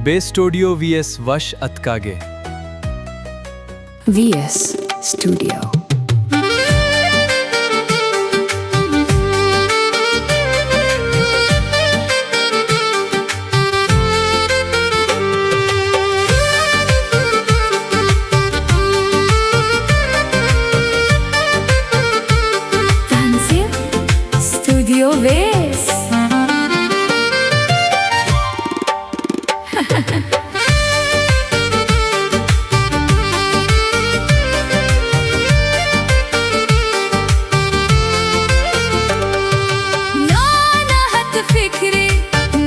بے studio V S وش اتکگ ئے۔ V S studio. تنظیم سٹوڈیو ویس۔ نا نہ ات فکرے،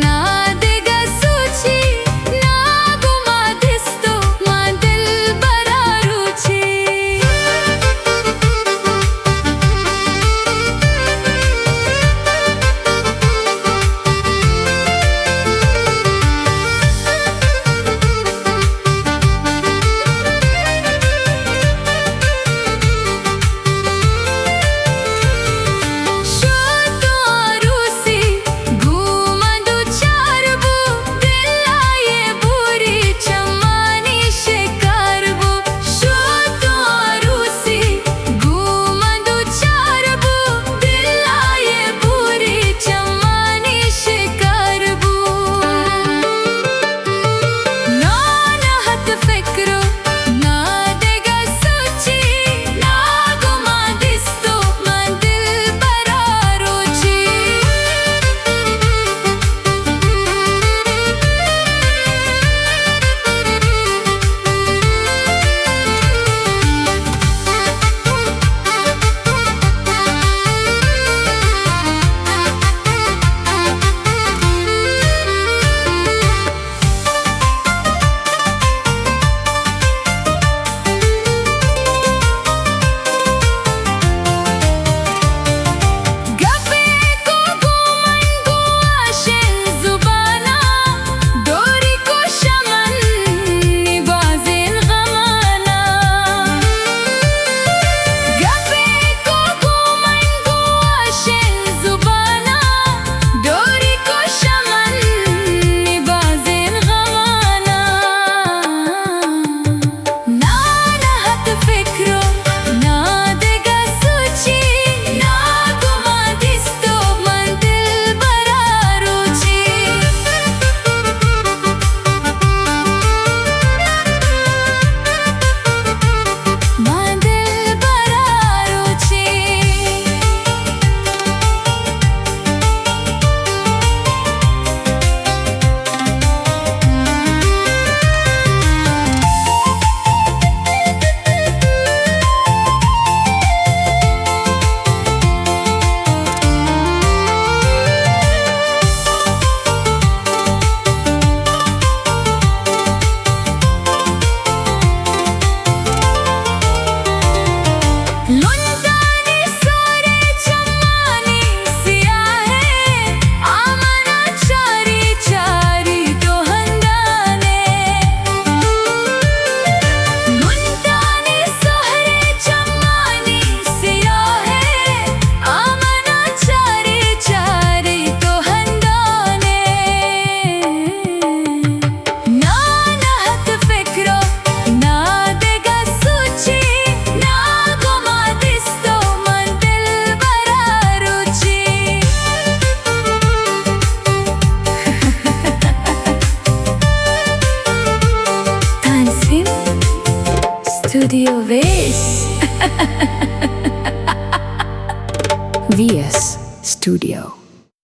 نا دگہ سوچے، نا گما دیست و ما دلبرا روچے۔ شو تو آروسی گوں من دو چار بو، دل آئے بوری چمانی شکار بو۔ شو تو آروسی گوں من دو چار بو، دل آئے بوری چمانی شکار بو۔ نا نہ ات فکرو، نا دگہ سوچی، نا گما دیستو، من دلبرا روچی۔ گپے کو گوں من گوں آشیں زبانا، دوری کو شمن نی بازیں غمانا۔ گپے کو گوں من گوں آشیں زبانا، دوری کو شمن نی بازیں غمانا۔ نا نہ ات فکرو، نا دگہ سوچی، نا گما دیستو، من دلبرا روچی۔ من دلبرا روچی۔ لنٹانی سہرے چمانی سیاہے، آ منا چاری چاری تو ہندانے۔ لنٹانی سہرے چمانی سیاہے، آ منا چاری چاری تو ہندانے۔ نا نہ ات فکرو، نا دگہ سوچی، نا گما دیستو، من دلبرا روچی۔ تنظیم سٹوڈیو ویس۔ V S studio.